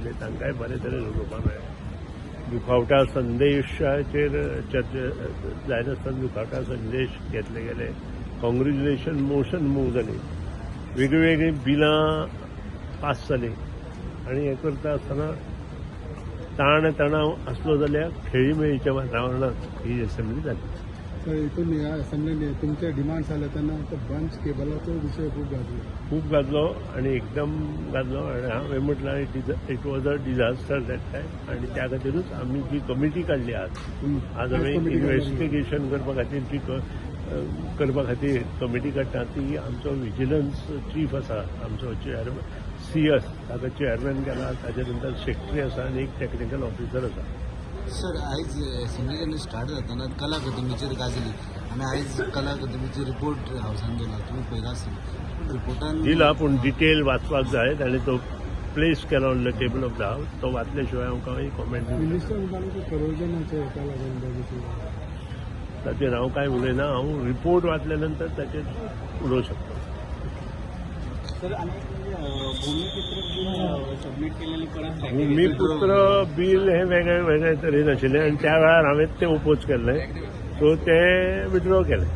आशिल्ले तांकांय बरे तरेन उलोवपाक मेळ्ळें. दुखावटा संदेशाचेर चर्चा जायनासतना दुखावटा संदेश घेतले गेले, कॉंग्रेच्युलेशन मोशन मूव जाली, वेगळीं वेगळीं बिलां पास जालीं आनी हें करता आसतना ताण तणाव आसलो जाल्यार खेळीमेळीच्या वातावरणांत ही असेंब्ली जाली. सर, हितून ह्या असेंब्लीन तुमचे डिमांड्स जाले तेन्ना तो बंच केबलाचो विशय खूब गाजलो. खूब गाजलो आणि एकदम गाजलो आणि हांवें म्हटलां, it was a disaster that time. आणि त्या खातीरूच आमी जी कमिटी काडली आज, आज आमी इन्व्हेस्टिगेशन करपा खातीर जी करपा खातीर कमिटी काडटा, ती आमचो विजिलन्स चीफ आसा, आमचो चेअरमॅन सी एस, ताका चेअरमॅन केला. ताच्या नंतर सेक्रेटरी आसा आनी एक टॅक्निकल ऑफिसर आसा. सर, आयज असेंब्ली जेन्ना स्टार्ट जातना कला अकादमीचेर गाजली आनी आयज कला अकादमीचे रिपोर्ट हावसान दिला, तुमी पळयला आसतलो, पूण रिपोर्टान दिला, पूण डिटेल वाचपाक जाय. ताणें तो प्लेस केला on the table of the house. तो वाचले शिवाय हांव कांय कॉमेंट दिवंक शकना. मिनिस्टर म्हणटालो की करोजनाचे हेका लागून बघितलं. ताचेर हांव कांय उलयना. हांव रिपोर्ट वाचल्या नंतर ताचेर उलोवंक शकता. सर, आणि एक म्हणजे भूमिपुत्र बिल सबमिट केलेली परत भूमिपुत्र बील हें वेगळे वेगळे तरेन आशिल्लें आनी त्या वेळार हांवें तें ओपोज केल्लें, सो तें विथड्रॉ केलें.